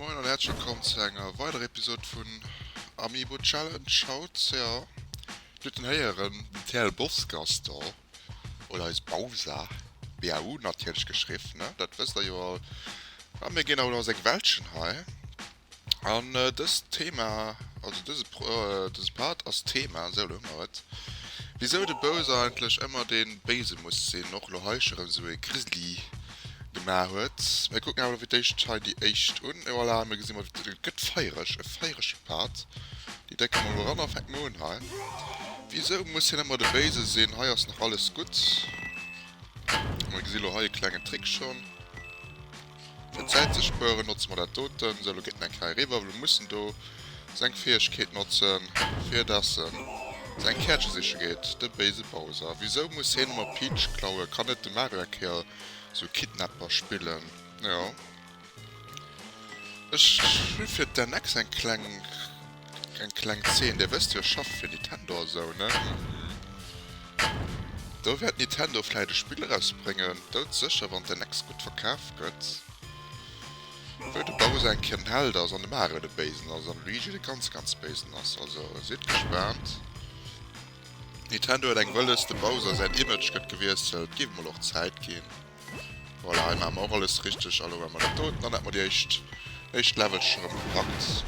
Moin an häerzlech wëllkomm zu enger weiderer Episode vun Amiibo Challenge. Haut, jo, dir hutt en héieren, den TL Bosk ass do, oder eis Bowser, BAU natierlech geschriff, ne, dat wësst der jo all. A mir ginn haut a seng Weltchen hei. An dëst Thema, also dëse dëse Part ass d'Thema, esou elo hu mer et, wisou de Bowser eigentlech ëmmer dee Béise muss sinn, och elo hei scho rëm esou e Grizzly gemaach huet. Mir kucken awer elo fir d'éischt hei déi éischt un. Et voilà, mir gesi mol, et gëtt feiereg, e feierege Part. Déi drécke mer elo eran a fänke mer un hei. Wisou muss hien ëmmer de Béise sinn? Hei ass nach alles gutt. Mir gesi lo hei e klengen Trick schonn. Fir Zäit ze spueren notze mer dat doten. Sou, elo geet en eng Kéier eriwwer. Elo muss en do seng Fäegkeet notzen, fir dass en seng Käerche siche geet. De béise Bowser. Wisou muss hien ëmmer Peach klauen? Kann net de Mario eng Kéier sou Kidnapper spillen? Jo. Ech hu fir d'NX eng kleng, eng kleng Zeen. Dir wësst jo, ech schaffe fir Nintendo a sou, ne? Do wäert Nintendo vläit e Spill erausbréngen, doudsécher, wann d'NX gutt verkaf gëtt, wou de Bowser eng Kéier den Held ass an de Mario de Béisen ass an de Luigi de ganz ganz Béisen ass. Also sidd gespaant. Nintendo huet eng wëlles, de Bowser säin Image gëtt gewiesselt, géif emol och Zäit ginn. Voilà, hei maache mer och alles richteg. A lo maache mer dat doten an hätte mer déi éischt, éischt Level scho rëm gepackt.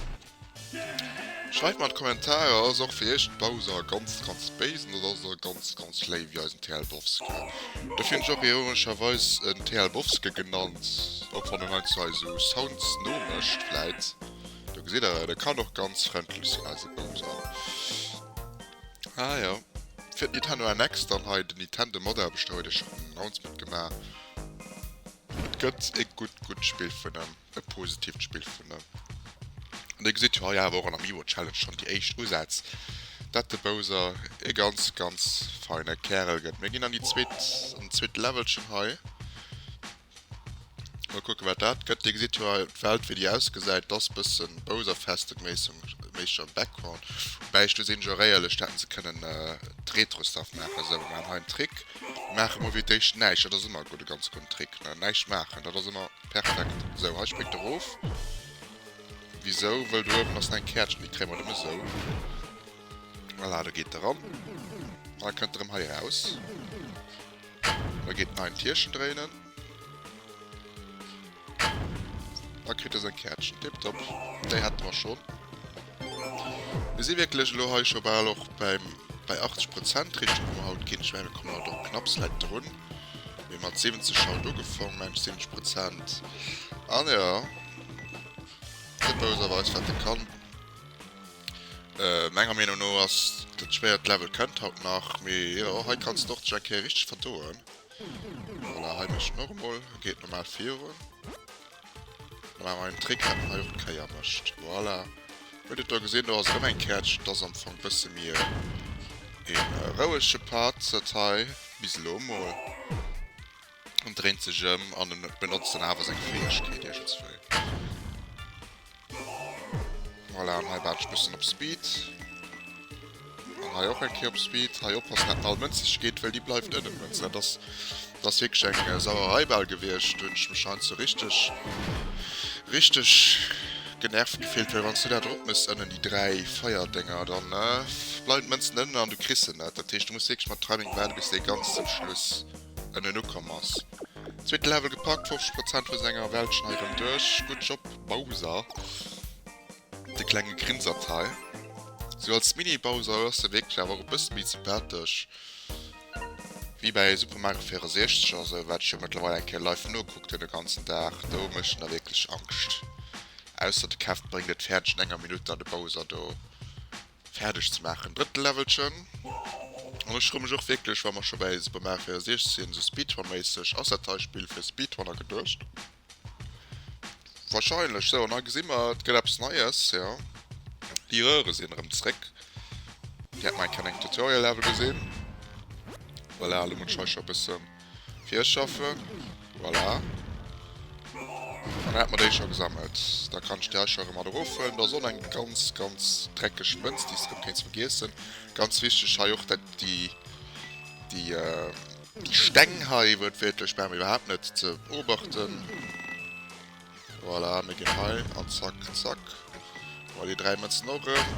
Schreift mer an d'Kommentarer, ass och fir iech den Bowser ganz ganz béisen oder ass e ganz ganz léif wéi eisen TL Bowske? Dofir hunn ech och ironescherweis en TL Bowske genannt, och wann en heiansdo hei esou Sounds nomécht vläit. Do gesitt der et, e kann och ganz frëndlech sinn eise Bowser. Ah jo, fir d'Nintendo NX dann hei den Nintendo Mataarbechter huet e schonn en Announcement gemaach, et gëtt e gutt gutt Spill vun em. E positiivt Spill vun em. An dir gesitt jo hei awer och an der Amiibo Challenge schonn déi éischt Usätz, dat de Bowser e ganz, ganz feine Kärel gëtt. Mir ginn an déi zweet, an den zweete Levelchen hei. Mol kucken, wat dat gëtt. Dir gesitt jo hei d'Welt, wéi déi ausgesäit. Dat ass bëssen Bowser-Festung-méisseg am Background. Woubäi ech do sinn, ech och éierlech, dat hätten se kënnen d'Retro-Stuff maachen. Esou, mir maachen hei en Trick. Mir maache mol fir d'éischt näischt. Dat ass ëmmer e gudde, ganz gudden Trick, ne? Näischt maachen, dat ass ëmmer. Perfekt. Sou, hei spréngt e rof. Wisou? Wëll do uewen ass nach eng Käertchen, déi kréie mer nëmme sou. Voilà, do geet e ran. An da kënnt e rëm hei eraus. Da geet en hei en Tierchen dréinen. Da kritt e seng Käertchen. Tiptop. Déi hate mer schonn. Mir si wierklech elo hei scho bal och beim, bei 80 Prozent, Richtung wou mer haut ginn. Ech mengen, mir kommen haut och knapps läit drun. Mir mat 70 haut ugefong, mengen ech 70 Prozent. An jo, de Bowser weist wat e kann. Menger Meenung no ass dat schwéiert Level kënnt haut nach, mee jo, hei kanns de och dech eng Kéier richteg verdoen. Voilà, hei mécht en och emol, geet normal virun. Da maache mer hei en Trick, dat en hei och d'Kéier mécht. Voilà, huet et do gesinn, do ass erëm eng Käertchen. Dat ass am Fong bësse méi e rouege Part dat hei, bis elo emol. En dréint sech ëm an en benotzt dann awer seng Fäegkeet iergendswéi. Voilà, an hei waarde ech bëssen op Speed. An hei och eng Kéier op Speed. Hei oppassen, dat net all mënzeg geet, well déi bleift ënnen, d'Mënz. Dat ass, dat ass wierklech eng Sauerei bal gewiescht. Do hunn ech mech heiansdo richteg, richteg genervt gefillt, well wann s du dat eropmëss ënnen, déi 3 Feierdénger, dann bleiwen d'Mënzen ënnen an du kriss se net. Dat heescht, du muss wierklech mat Timing waarden, bis dee ganz zum Schluss ënnen ukomm ass. Zweete Level gepackt, 50 Prozent vu senger Weltchen hei erëm duerch. Good job Bowser, de klenge Grinsert hei. Sou als Mini-Bowser ass e wierklech awer och e bësse méi sympathesch wéi bäi Super Mario 64 a sou, wat ech jo mëttlerweil eng Kéier live nogekuckt hunn de ganzen Dag. Do mécht en da wierklech Angscht. Ausser de Kev bréngt et fäerdeg an enger Minutt dann de Bowser do fäerdeg ze maachen. Drëtte Levelchen. An ech froe mech och wierklech, wa mer scho bäi Super Mario 64 sinn, sou Speedrun-méisseg, ass dat hei Spill fir Speedrunner geduecht? Wahrscheinlech. Sou, an hei gesi mer, et gëtt eppes Neies, jo. Déi Röhre sinn erëm zréck. Déi hat mer eng Kéier an engem Tutorial-Level gesinn. Voilà, elo muss ech hei scho e bëssen Virschaffen. Voilà. An da hätt mer déi scho gesammelt. Da kann ech déi hei scho erëm mat erofhuelen. Da ass och eng ganz, ganz dreckeg Mënz, déi s de erëm kéints vergiessen. Ganz wichteg hei och dat déi, déi, déi Steng hei wuertwiertlech brauche mer iwwerhaapt net ze beobachten. Voilà, mir ginn hei an zack, zack. Voilà, déi 3 Mënzen och erëm.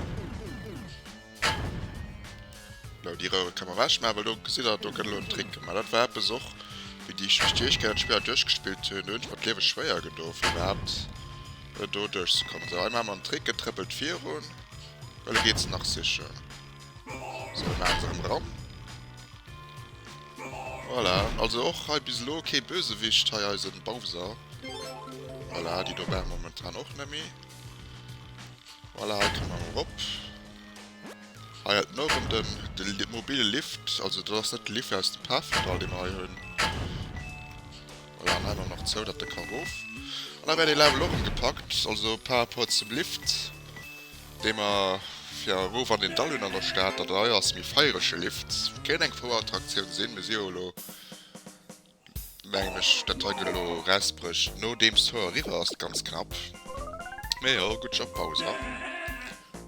Lo, déi Röhre kann mer ewech maachen, well do gesitt der, do gëtt elo en Trick gemaach. Dat war eppes och, wéi déi ech déi éischt Kéier dat Spill hei duerchgespillt hunn, do hunn ech mer d'Liewe schwéier gedo fir iwwerhaapt do duerchzekommen. Sou, hei maache mer en Trick, et trëppelt virun, well e geet se nach sichen. Sou, mir maache se erëm eran. Voilà, also och hei bis elo kee Bösewicht hei, eisen Bowser. Voilà, déi do brauche mer momentan och net méi. Voilà, hei kënne mer erop. Hei hält en och erëm den, de mobile Lift, also dat ass net de Lift aus dem Pafendall, dee mer hei hunn. Voilà, an hei maache mer nach zou, datt e ka erof. An da wär dee Level och erëm gepackt, also par rapport zum Lift, dee mer fir erof an den Dall hunn an der Stad, dat hei ass méi feierege Lift. Kéint eng Fouerattraktioun sinn, mir si jo elo mengen ech, dat hei gëtt elo erausbruecht nodeems d'Fouer eriwwer ass, ganz knapp. Mee jo, gutt Job Bowser.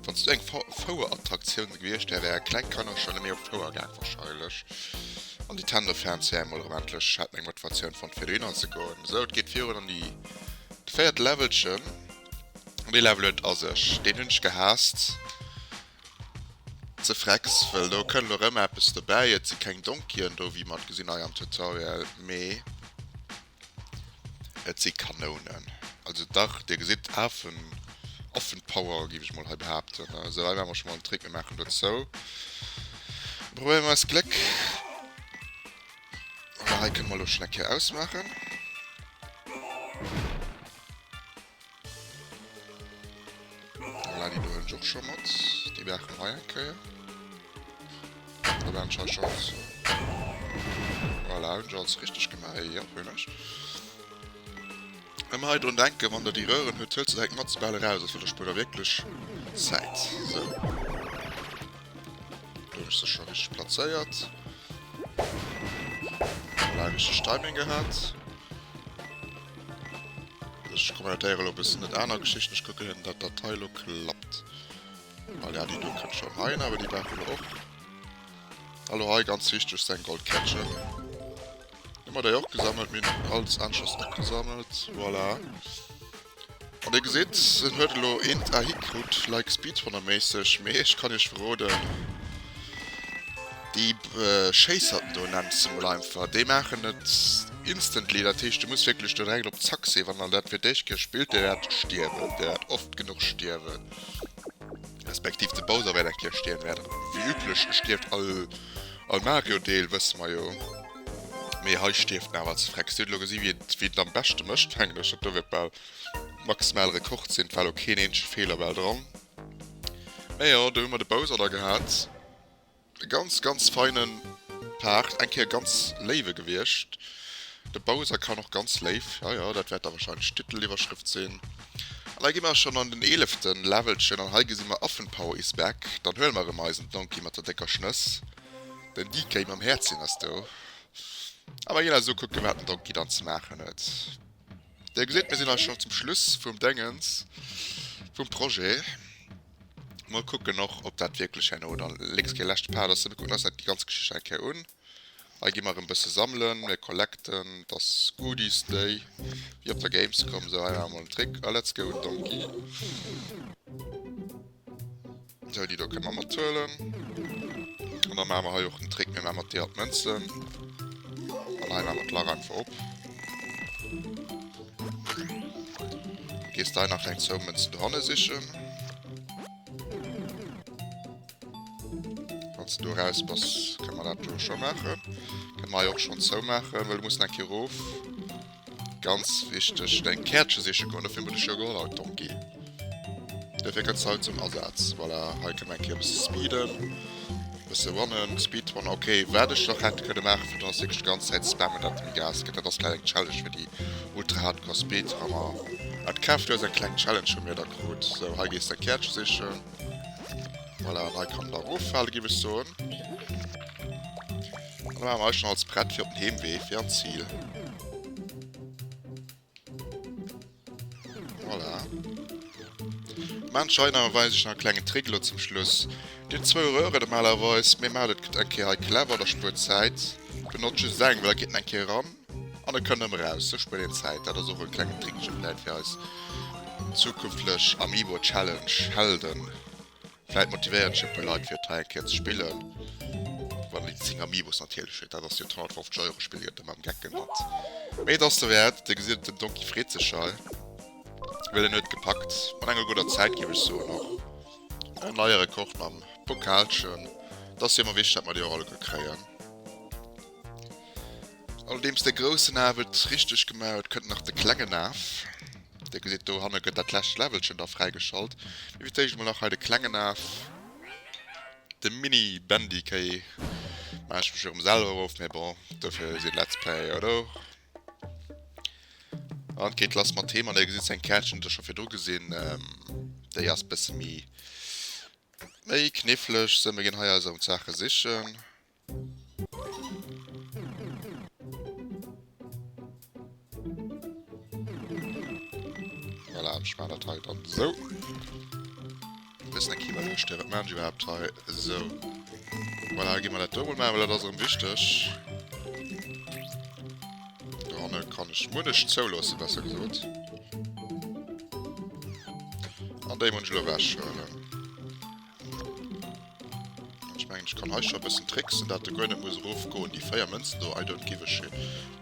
Wanns du eng Fouer-Attraktioun gewiescht wär, wäre kleng Kanner scho net méi op d'Fouer gaang wahrscheinlech. An déi Tendo-Fans wären mol erëm endlech, hätten eng Motivatioun fonnt fir dohinner ze goen. Sou, et geet virun an déi véiert Levelchen. An dee Level huet a sech, deen hunn ech gehaasst. Ze frex, well do kënnt elo rëm eppes dobäi. Et si keng Donkyen do, wéi mer et gesinn hei am Tutorial, mee et si Kanounen. Also dach, dir gesitt, Afen, Affenpower, géif ech mol hei behaapten. Esou, hei maache mer scho mol en Trick, mir maachen do zou. Probéiere mer eist Gléck. Voilà, hei kënne mer elo schonn eng Kéier ausmaachen. Voilà, déi do hunn ech och scho mat. Déi maache mer hei eng Kéier. Da maachen ech hei scho alles. Voilà, hunn ech alles richteg gemaach? Jo, hunn ech. Ëmmer hei drun denken, wann der déi Röhren hutt, huelt se direkt mat, soubal eraus ass, well da spuert der wierklech Zäit. Sou. Do hunn ech se scho richteg plazéiert. Voilà, richteg Timing gehat. Ech kommentéiere lo bëssen net aner Geschichten. Ech kucken, dat dat hei lo klappt. Well ja, déi do kënnt schon hei, awer déi brauche lo och. Hallo hei, ganz wichteg, seng Goldkettchen. Hu mer déi och gesammelt. Mir hunn alles aneschters och gesammelt. Voilà. An dir gesitt, en huet elo eent A hikrut, like Speedrunner-méisseg, mee ech kann iech verroden, déi Schéisserten do, nennt se mol einfach, déi maachen et instantly, dat heescht, du muss wierklech do direkt op Zack sinn, wann der dat fir d'éischt Kéier spillt, dir wäert stierwen, dir wäert oft genuch stierwen, respektiv de Bowser wäert eng Kéier stierwen, wäert wéi üblech, e stierft all all Mario-Deel, wësse mer jo, mee hei stierft en awer ze frex. Dir hutt elo gesi wéi et wéi et am beschte mécht, mengen ech, dat do wäert bal maximal Rekord sinn, et war elo keen eenzege Feeler bal dran. Mee jo, do hu mer de Bowser da gehat. E ganz, ganz feine Part, eng Kéier ganz léiwe gewiescht. De Bowser kann och ganz léif, jo jo, dat wäert da wahrscheinlech d'Titeliwwerschrëft sinn. An da gi mer schonn an den eeleften Levelchen an hei gesi mer Affenpower is back. Dann huele mer erëm eisen Donkey mat der décker Schnëss. Den DK mam Häerzchen ass do. A mer ginn eis ukucken, wat den Donkey dann ze maachen huet. Dir gesitt, mir sinn hei schonn zum Schluss vum Déngens, vum Projet. Mol kucken och, ob dat wierklech herno dann lénks kee leschte Part ass. Mir kucken eis dat déi ganz Geschicht eng Kéier un. Hei gi mer erëm bësse sammelen, mir collecten, et ass Goodies Day, wéi op der Gamescom. Sou, hei maache mer mol en Trick a let's go Donkey. Sou, déi do kënne mer mathuelen. An da maache mer hei och den Trick, mir maache mat deeër d'Mënzen. An hei maache mer d'Lach einfach op. Gees de hei nach eng zou Mënzen dohanne sichen. Wann s du raus bass, kënne mer dat do scho maachen. Kënne mer hei och schonn zoumaachen, well du muss nach eng Kéier erof. Ganz wichteg, deng Käertche siche goen. Dofir hunn mer dech jo geholl haut, Donkey. Dofir kënns de haut zum Asaz. Voilà, hei kënne mer eng Kéier e bësse speeden. E bësse runnen, Speedrun. Ok, wat ech nach hätt kënne maachen, fir dass wierklech d'ganz Zäit spammen, dat de méi Gas gëtt. Dat ass vläicht eng Challenge fir déi ultra-hardcore Speedrunner. Wat kaaft, du hues eng kleng Challenge vu mir da krut. Sou, hei gees de eng Käertche sichen. Voilà, an hei kann en da eroffale, géif ech soen. An da maache mer eis schonn als prett fir op den Heemwee, fir an d'Zil. Voilà. Maan ech hei weis ech nach e klengen Trick elo zum Schluss. Dir hutt zwou Röhren normalerweis, mee maacht et eng Kéier hei clever, da spuert Zäit. Benotzt just eng, well da geet en eng Kéier eran. An e kënnt erëm eraus. Sou spuert een Zäit. Dat ass och e klengen Trickchen vläit fir eis zukünftlech Amiibo Challenge Helden. Vläit motivéieren ech e puer Leit fir et hei eng Kéier ze spillen. Wann een déi 10 Amiibos natierlech huet. Dat ass jo d'150 Euro Spill, gëtt ëmmer am Geck genannt. Mee et ass derwäert. Dir gesitt et, den Donkey freet sech hei. Well en huet gepackt. Mat enger gudder Zäit géif ech soen och. En neie Rekord mam Pokalchen. Et ass jo ëmmer wichteg, dat mer déi och alleguer kréien. Nodeems de groussen Af et richteg gemaach huet, kënnt nach de klengen Af. Dir gesitt, dohanne gëtt dat lescht Levelchen da fräigeschalt. Mee fir d'éischt emol nach hei de klengen Af, de Mini Bendy Key. Maache ech mech erëm selwer erof, mee bon, dofir sinn Let's Player jo do. An et geet lass mat him. An dir gesitt, seng Käertchen hutt der scho virdru gesinn, déi ass bësse méi, méi kniffleg. Sou, mir ginn hei eis erëm d'Saache sichen. Voilà, ech maachen dat hei dann esou. Bëssen eng Kéier iwwerluecht, wat maachen ech iwwerhaapt hei? Esou. Voilà, gi mer dat do emol maachen, well dat ass erëm wichteg. Dohanne kann ech munnech zouloossen, besser gesot. An déi muss ech elo ewechhuelen. Ech mengen, ech kann hei scho e bëssen tricksen, dat de guer net muss erofgoen. Déi 4 Mënzen do, I don't give a shit.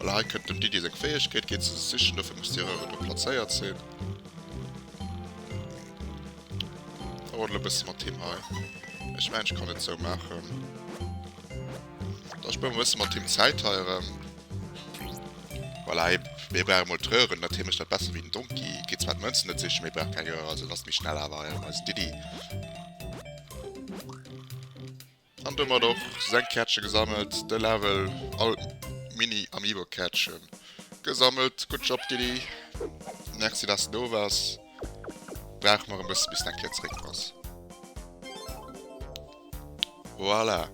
Voilà, hei kënnt dem Diddy seng Fäegkeet, geet se se sichen, dofir muss déi Röhre do plazéiert sinn. Dauert elo e bësse mat him hei. Ech mengen, ech kann et sou maachen. Da spuere mer e bësse mat him Zäit hei erëm. Voilà, hie, mir brauche mol d'Röhren, dat hie mécht dat besser wéi den Donkey. Geet zwar d'Mënzen net sichen, mee brauch keng Röhre, also lass méi schnell awer hei erëm eisen Diddy. An domat och seng Kärtche gesammelt, de Level, all Mini-Amiibo-Kärtchen gesammelt. Good job Diddy, merci dass de do waars. Brauche mer e bësse bis de eng Kéier zeréck bass. Voilà,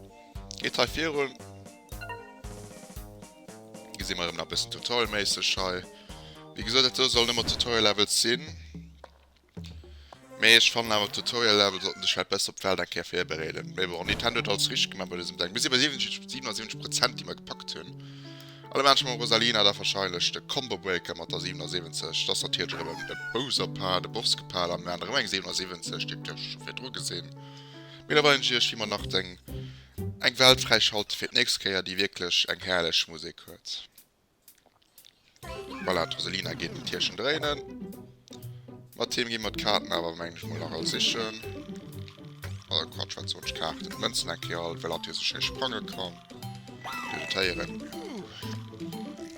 geet hei virun. Gesi mer erëm nach bëssen Tutorial-méisseg hei. Wéi gesot, dat do sollen ëmmer Tutorial-Levels sinn. Mee ech fannen awer Tutorial-Level sollten sech vläicht besser op d'Welt eng Kéier virbereeden. Mee bon, Nintendo huet alles richteg gemaach bei dësem Deng. Mir si bei 77 Prozent, déi mer gepackt hunn. Alle maachen mam Rosalina da wahrscheinlech de Combo Breaker mat der 77. Dat ass natierlech erëm e Bowser-Part, e Boss-Gepart, a mir maachen erëm eng 77, déi hutt Dir scho virdru gesinn. Mee da weisen ech Iech, wéi mer nach deng Eng Welt fräischalte fir d'nächst Kéier, déi wierklech eng herrlech Musek huet. Voilà, d'Roselina geet den Tierchen dréinen. Mat him gi mer d'Kaarten awer, mengen ech mol, nach all sichen. Also Quatsch, wat soen ech, Kaarten, d'Mënzen eng Kéier all, well hatt jo sou schéi sprange kann. Dir hutt et héieren.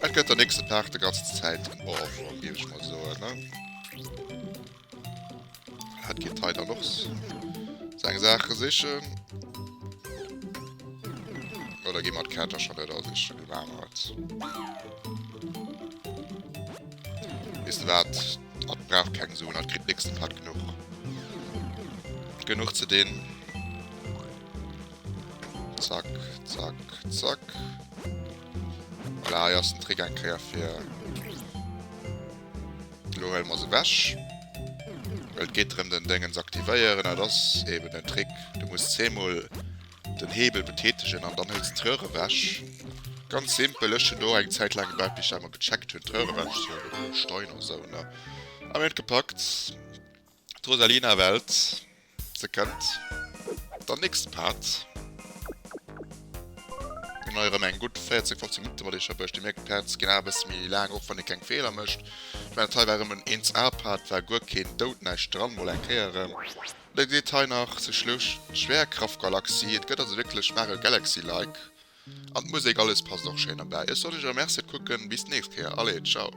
Et gëtt der nächste Part de ganzen Zäit en Ohrwurm, géif ech mol soen, ne? Hat geet hei dann och seng Saache sichen. Oder gi mer d'Kaart da schon net all sichen? Wéi maache mer et? Weess de wat? Hatt brauch keng Suen, hatt kritt nächsten Part genuch. Genuch ze dinn. Zack, zack, zack. Voilà, hei ass den Trick eng Kéier fir... Lo huele mer se ewech. Well et geet drëm den Déngens aktivéieren. Dat ass eben den Trick. Du muss zehnmol den Hebel betätegen an dann hëls d'Röhr ewech. Ganz simpel. Ech hunn do och eng Zäit laang gebraucht bis ech dat emol gecheckt hunn d'Röhr ewech ze huelen. Stein oder sou ne. A mir hunn et gepackt. D'Rosalina Welt, se kënnt der nächst Part. Mir hunn hei erëm eng gutt 14, 15 Minutte mat iech verbruecht. Dir mierkt, d'Parts ginn awer e bësse méi laang, och wann ee keng Feeler mécht. Ech mengen, dat hei war erëm en 1A-Part, war guer keen Doud, näischt dran, mol eng Kéier erëm. Dir gesitt hei nach zu Schluss d'Schwerkraftgalaxie. Et gëtt also wierklech Mario Galaxy-like. An d'Musek, alles passt och schéin erbäi. Ech soen iech erëm Merci fir d'Kucken, bis d'nächst Kéier, allez, ciao.